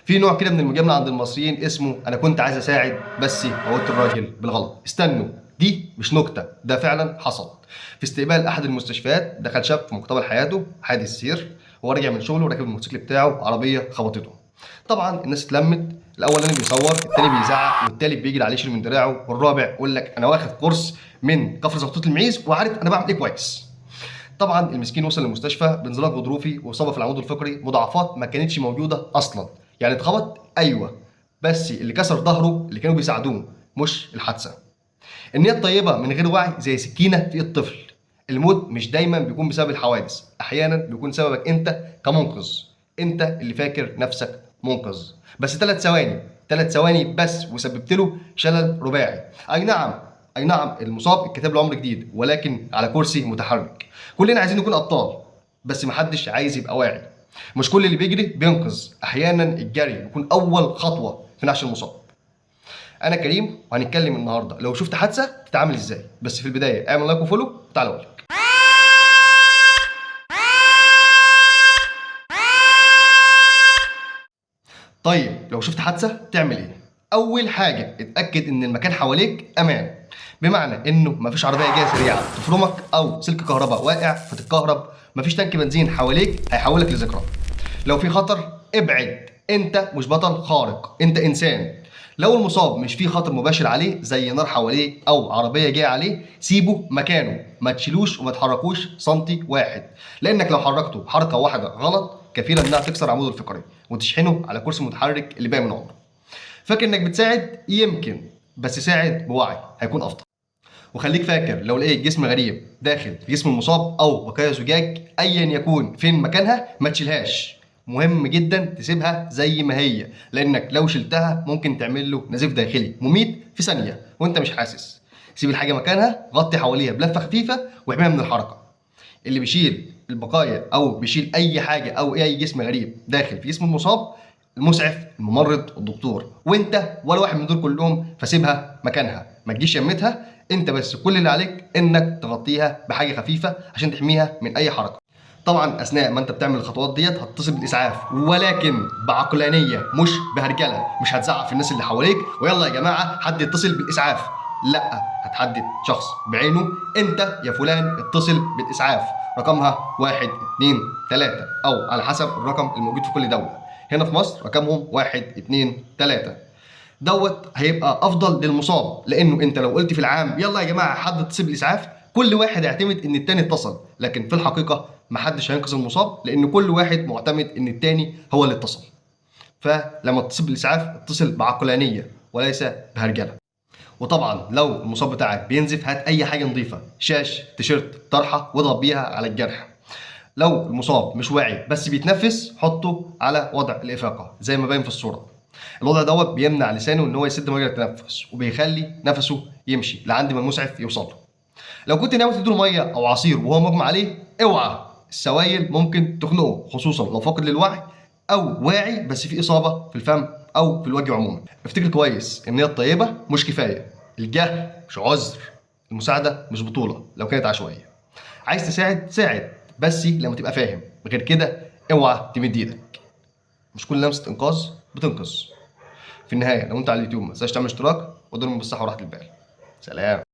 في نوع كده من المجاملة عند المصريين اسمه انا كنت عايز اساعد بس موتت الراجل بالغلط. استنوا، دي مش نكتة، ده فعلا حصل. في استقبال احد المستشفيات دخل شاب في مقتبل حياته، حادث سير، هو راجع من شغله راكب الموتوسيكل بتاعه، عربية خبطته. طبعا الناس اتلمت، الاولاني بيصور، التاني بيزعق، والتالت بيجري عليه يشيل من دراعه، والرابع يقول لك انا واخد كورس من كفر زغطوط المعيز وعارف انا بعمل ايه كويس. طبعا المسكين وصل للمستشفى بانزلاق غضروفي واصابه في العمود الفقري، مضاعفات ما كانتش موجودة اصلا. يعني اتخبط، ايوه، بس اللي كسر ظهره اللي كانوا بيساعدوه مش الحادثة. النية الطيبة من غير وعي زي سكينة في ايد طفل. الموت مش دايما بيكون بسبب الحوادث، احيانا بيكون سببك انت كمنقذ، انت اللي فاكر نفسك منقذ، بس 3 ثواني، 3 ثواني بس وسببت له شلل رباعي. اي نعم، اي نعم، المصاب اتكتب له عمر جديد ولكن على كرسي متحرك. كلنا عايزين نكون ابطال بس محدش عايز يبقى واعي. مش كل اللي بيجري بينقذ، احيانا الجري بيكون اول خطوة في نعش المصاب. انا كريم وهنتكلم النهارده لو شفت حادثه تتعامل ازاي، بس في البداية اعمل like و follow وتعالى اقول لك. طيب لو شفت حادثه تعمل ايه؟ اول حاجة اتاكد ان المكان حواليك امان، بمعنى انه مفيش عربية جاية سريعة تفرمك او سلك كهرباء واقع فتتكهرب، مفيش تانك بنزين حواليك هيحولك لذكرى. لو في خطر ابعد، انت مش بطل خارق، انت انسان. لو المصاب مش فيه خطر مباشر عليه زي نار حواليه او عربية جاية عليه، سيبه مكانه، ما تشيلوش وما تحركوش سنتي واحد، لانك لو حركته حركة واحدة غلط كفيله انها تكسر عموده الفقري وتشحنه على كرسي متحرك اللي باقي من عمره. فاكر انك بتساعد؟ يمكن، بس ساعد بوعي هيكون افضل. وخليك فاكر لو لقيت جسم غريب داخل في جسم المصاب او بقايا زجاج ايا يكون فين مكانها ما تشيلهاش، مهم جدا تسيبها زي ما هي، لانك لو شلتها ممكن تعمل له نزيف داخلي مميت في ثانية وانت مش حاسس. سيب الحاجة مكانها، غطي حواليها بلفه خفيفة واحميها من الحركة. اللي بيشيل البقايا او بيشيل اي حاجة او اي جسم غريب داخل في جسم المصاب المسعف، الممرض، الدكتور، وانت ولا واحد من دول كلهم، فسيبها مكانها، ما تجيش يمتها، انت بس كل اللي عليك انك تغطيها بحاجة خفيفة عشان تحميها من اي حركة. طبعا اثناء ما انت بتعمل الخطوات ديت هتتصل بالاسعاف، ولكن بعقلانيه مش بهرجله، مش هتزعق في الناس اللي حواليك ويلا يا جماعة حد يتصل بالاسعاف، لا، هتحدد شخص بعينه، انت يا فلان اتصل بالاسعاف، رقمها 1 2 3 او على حسب الرقم الموجود في كل دولة. هنا في مصر رقمهم 1 2 3. دوت هيبقى افضل للمصاب، لانه انت لو قلت في العام يلا يا جماعة حد اتصل بالاسعاف، كل واحد هيعتمد ان التاني اتصل، لكن في الحقيقة محدش هينقذ المصاب لان كل واحد معتمد ان التاني هو اللي اتصل. فلما تتصل بالاسعاف اتصل بعقلانيه وليس بهرجله. وطبعا لو المصاب بتاعك بينزف هات اي حاجة نظيفة، شاش، تيشيرت، طرحه، واضغط بيها على الجرح. لو المصاب مش واعي بس بيتنفس حطه على وضع الافاقه زي ما باين في الصورة. الوضع دوت بيمنع لسانه ان هو يسد مجرى التنفس وبيخلي نفسه يمشي لعند ما المسعف يوصل له. لو كنت ناوي تديله مية او عصير وهو مغمى عليه اوعى، السوائل ممكن تخنقه، خصوصا لو فاقد للوعي او واعي بس في اصابه في الفم او في الوجه عموما. افتكر كويس النية الطيبة مش كفاية، الجهل مش عذر، المساعدة مش بطوله لو كانت عشوائية. عايز تساعد ساعد بس لما تبقى فاهم، غير كده اوعى تمد ايدك. مش كل لمسه انقاذ بتنقذ. في النهاية لو انت على اليوتيوب ما تنساش تعمل اشتراك ودول بالصحة وراحة البال. سلام.